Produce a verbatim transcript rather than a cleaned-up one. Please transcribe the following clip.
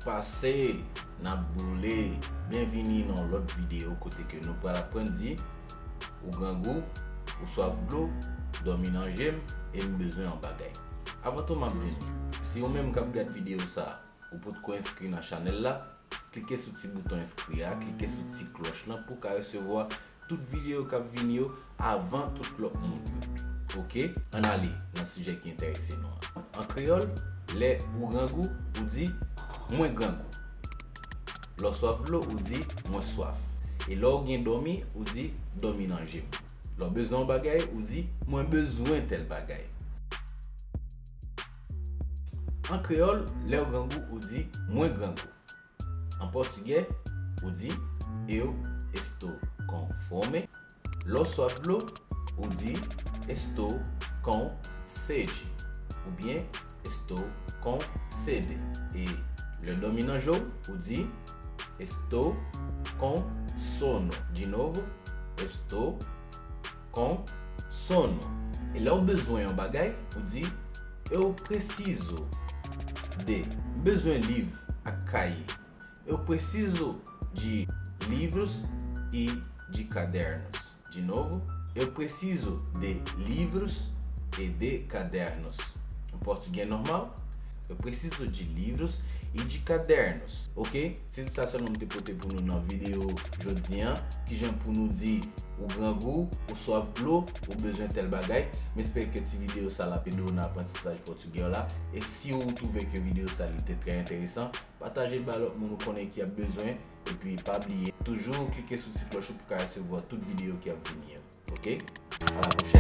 Pase, n ap boule. Byenvini nan yon lòt videyo kote ke nou pral aprann di ou grangou, ou swaf dlo, dòmi nan je m, e m bezwen yon bagay. Avan tou, m ap di nou, si ou menm k ap gad videyo sa a, ou potko enskri nan chanèl la, klike sou ti bouton enskri a, klike sou ti klòch lan pou w ka resevwa tout videyo k ap vini yo avan tout lòt moun yo. Oke, ann ale nan sijè ki enterese nou an. An kreyòl, lè ou grangou, ou di mwen grangou. Lè w swaf dlo, ou di mwen swaf. E lè w gen dòmi, ou di dòmi nan je m. Lè w bezwen yon bagay, ou di mwen bezwen tèl bagay. An kreyòl, lè w grangou, ou di mwen grangou. An pòtigè, ou di eu estou com fome. Lè w swaf dlo, ou di estou com sede, oubyen estou com sede. E lè w dòmi nan je w, ou di estou com sono. De novo, estou com sono. E lè w bezwen yon bagay, ou di eu preciso de, m bezwen liv ak kaye. Eu preciso de livros e de cadernos. De novo, eu preciso de livros e de cadernos. An pòtigè nòmal, eu preciso de livros e de cadernos. Oke? Se ti sa sèlman m te pote pou nou nan videyo jodi a. Kijan pou nou di ou grangou, ou swaf dlo, ou bezwen tèl bagay. M espere ke ti videyo sa l ap ede w nan aprantisaj pòtigè w la. E si ou twouve ke videyo sa li te trè enteresan, pataje l ba lòt moun ou konnen ki ap bezwen. Epi pa bliye, toujou klike sou ti klòch ou pou ka resevwa tout videyo ki ap vini yo. Oke? A la pwochèn.